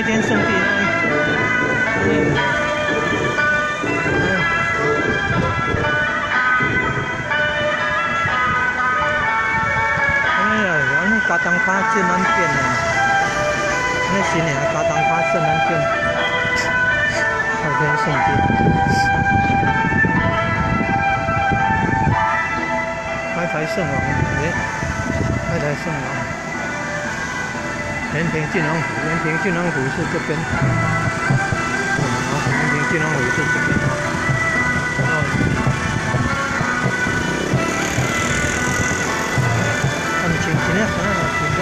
天聖地。哎呀，按呢加东卡镇安店啊，按呢新的加东卡镇安店，开天聖地。開台聖王，哎，開台聖王。延平郡王府，延平郡王府是這邊，延平郡王府是這邊。哦，他們穿真個衫啊，穿個。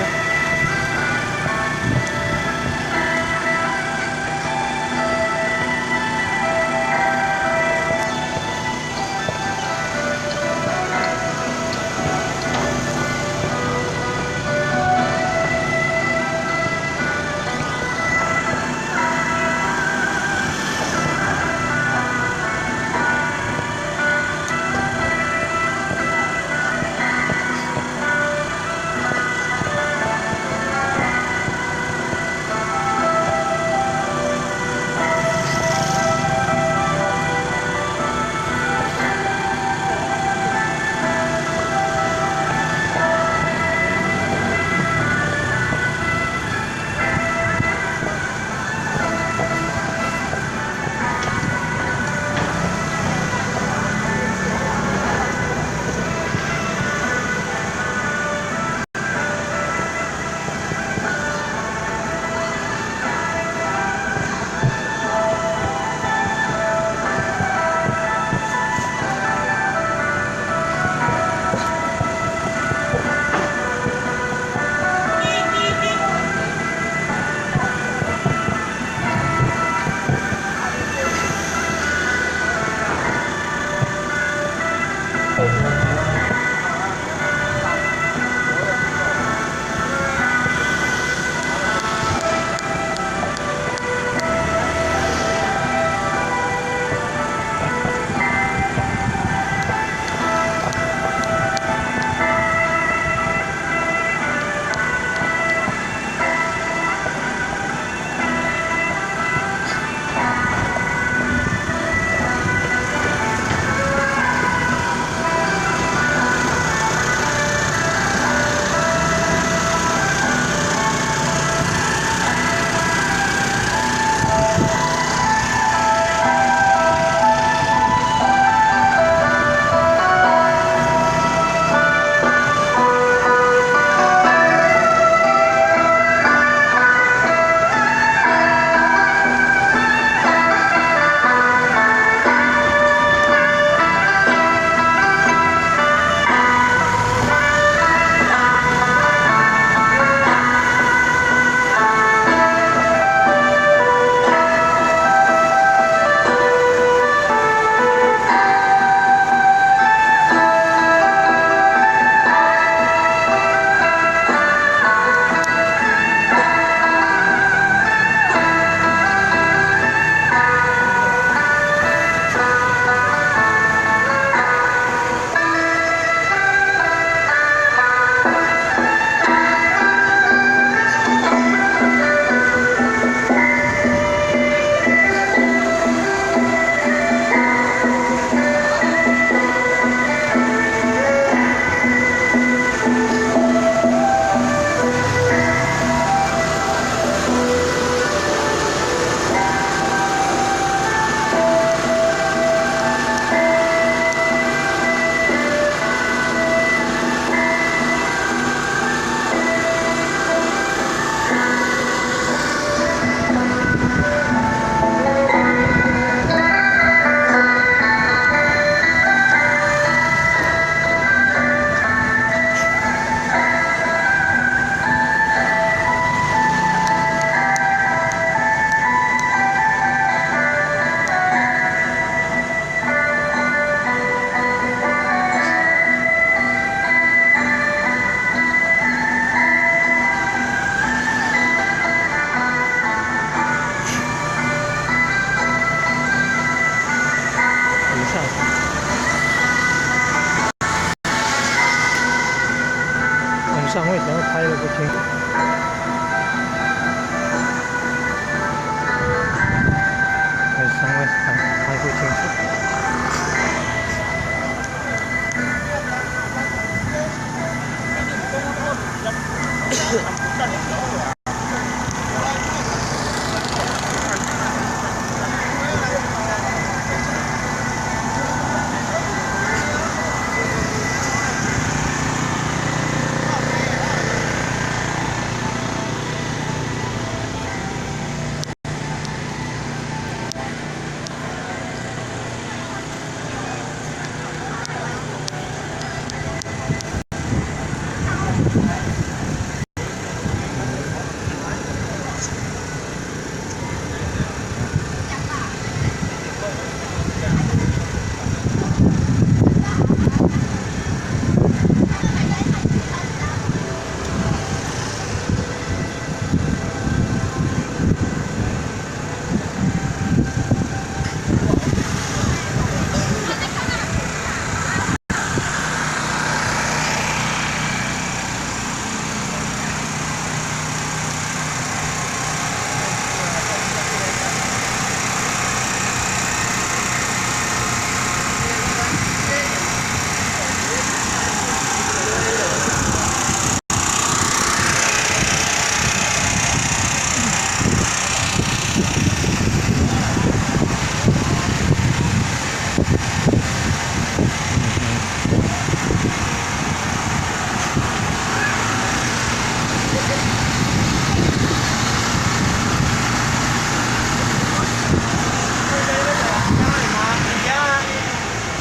晚上為什麼拍得不清？不清楚。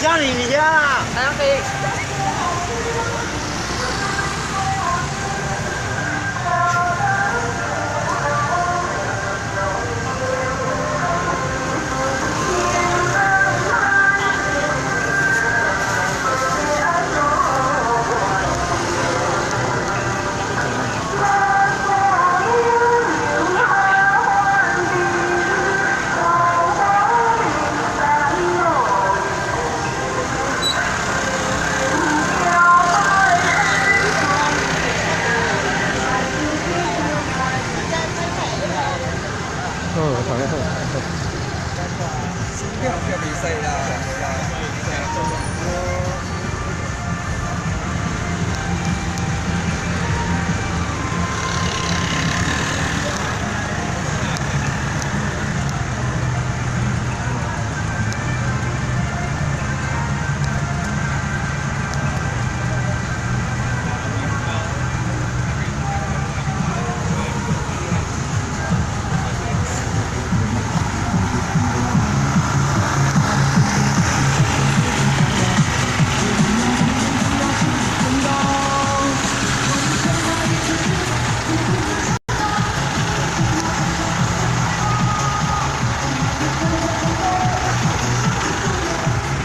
家裡你家。哦，大家好。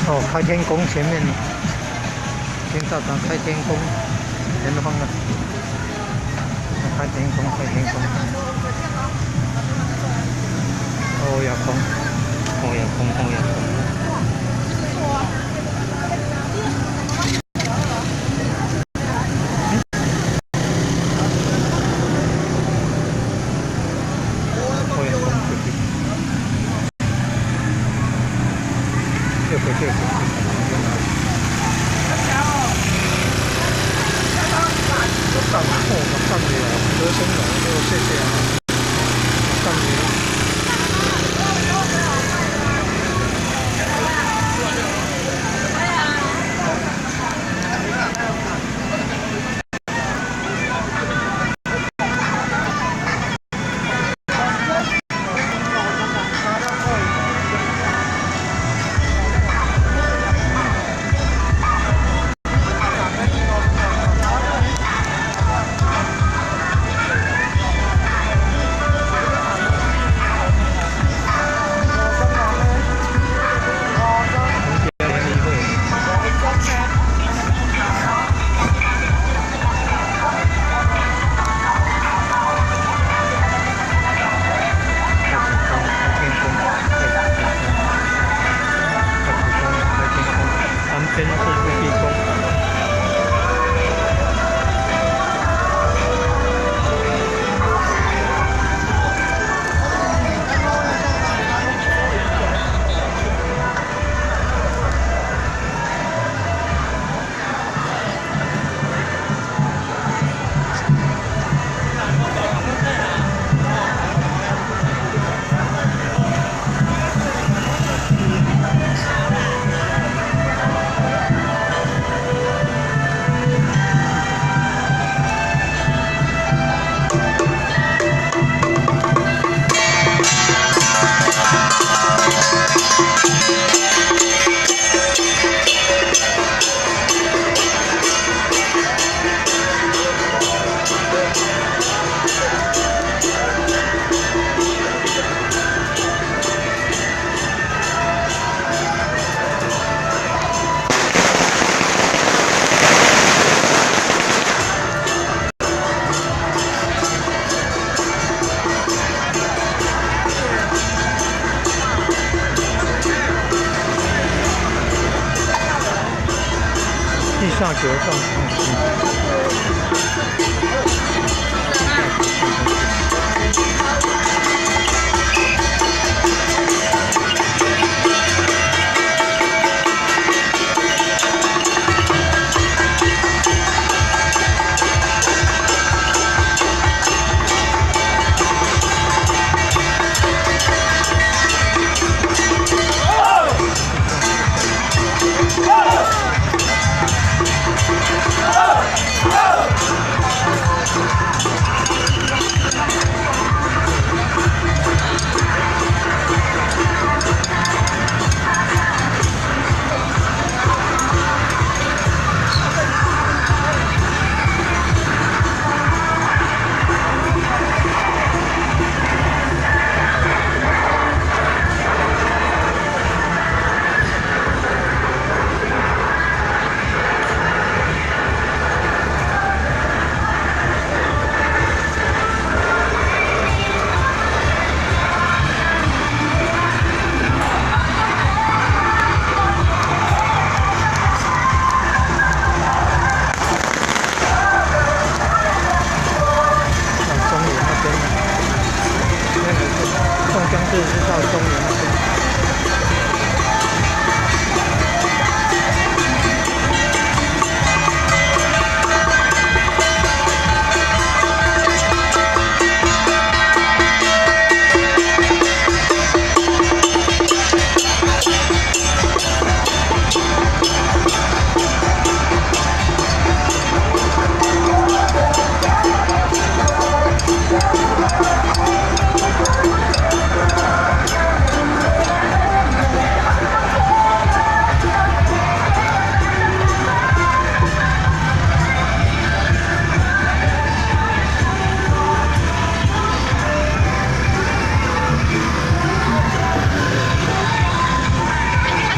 哦，開天宮前面，先到達開天宮前方了。開天宮，開天宮。哦呀空，哦呀空，哦呀空。哦呀空，對對。這個這個。哦，咁嘅啊，歌星來，呢個謝謝啊，咁嘅。地下橋到中原那邊，那個宋江鎮是到中原那邊。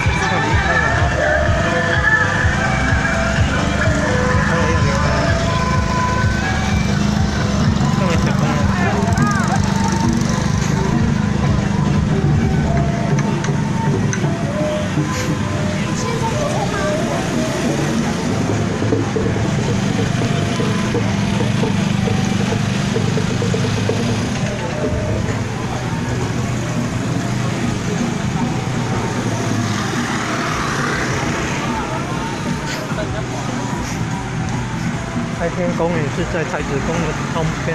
要離開了啊！他們要離開了，他們小朋友。開天公園是在太子宮的東邊。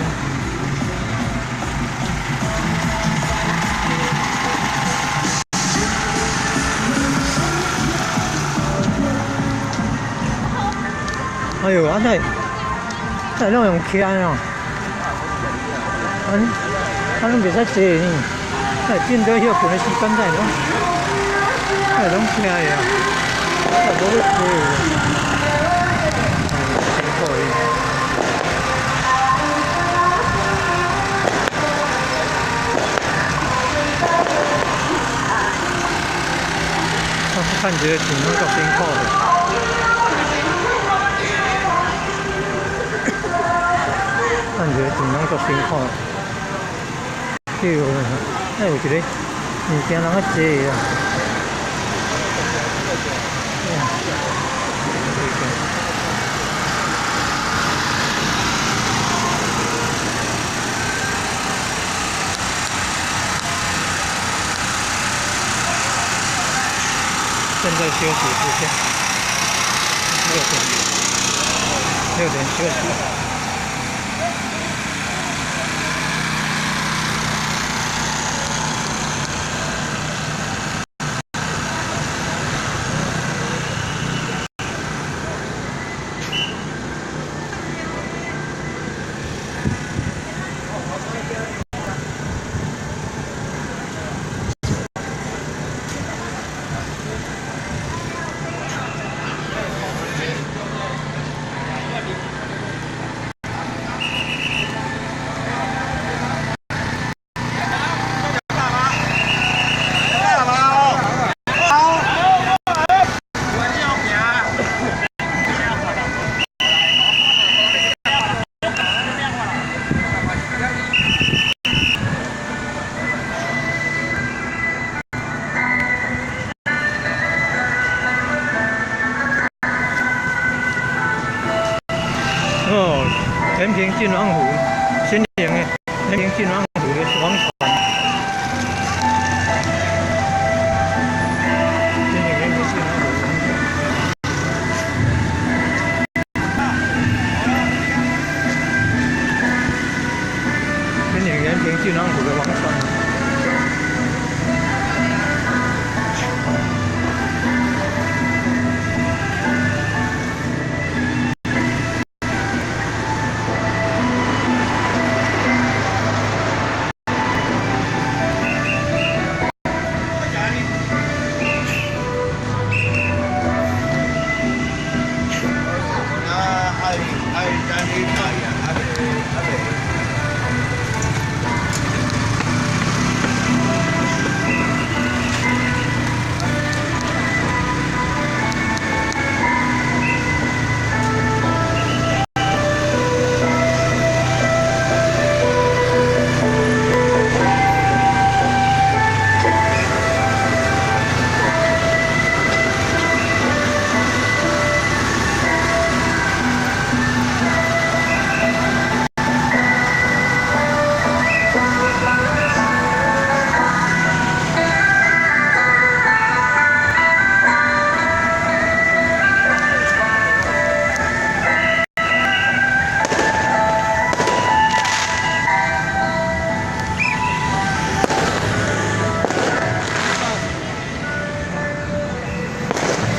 哎呦，啊這，這攏用騎哦？啊，啊攏袂使坐呢？這進到歇睏的時間，才攏，才攏騎的啊？這無咧坐的。哎，辛苦伊。看起來挺那個辛苦的，看起來挺那個辛苦的。對，那有一個物件人咧坐啊。現在休息時間，6點，6點休息。延平郡王府，新營的延平郡王府的王船。新營延平郡王府王船。新營延平郡王府的王船。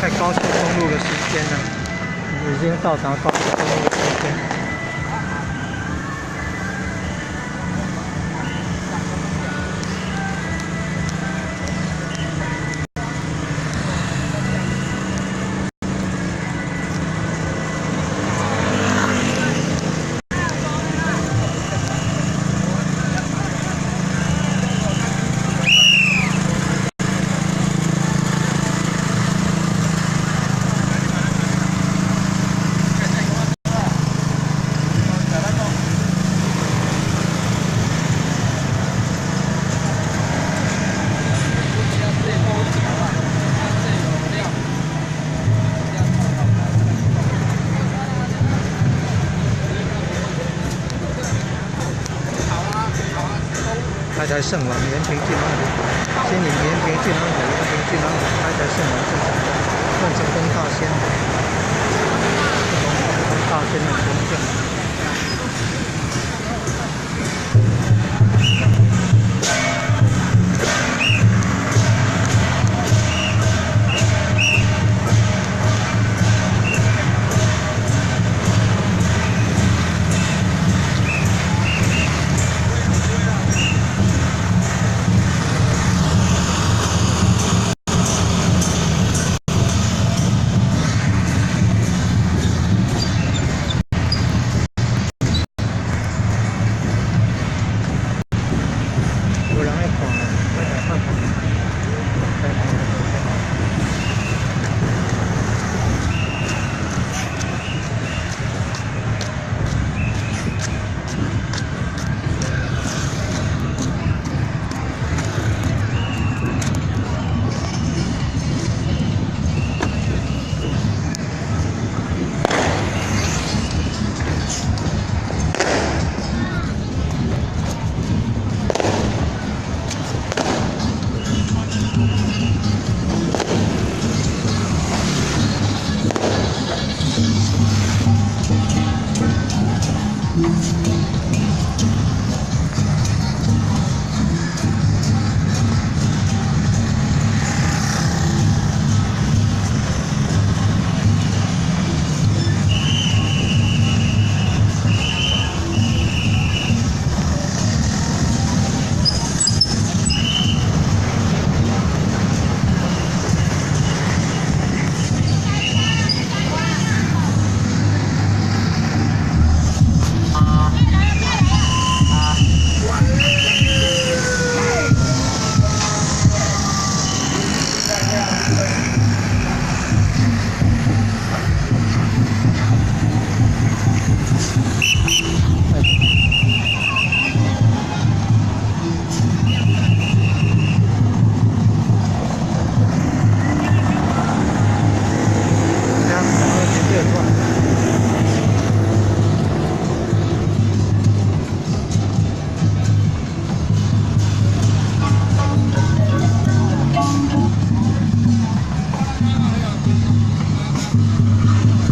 在高速公路的時間了，已經到達高速公路的時間。開台聖王延平郡王府，新營延平郡王府，延平郡王府，開台聖王鄭成功，鄭成功大仙，鄭成功大仙的銅像。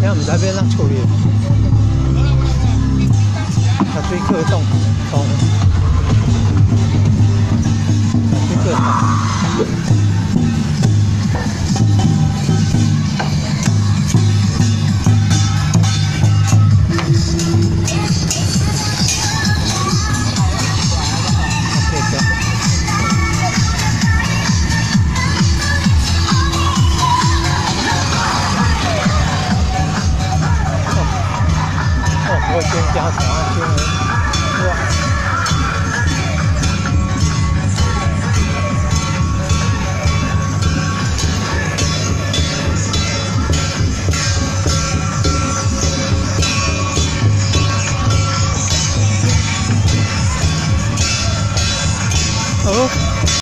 遐毋知欲按怎處理。共水庫擋擋，共水庫擋。我先加啥先？哇！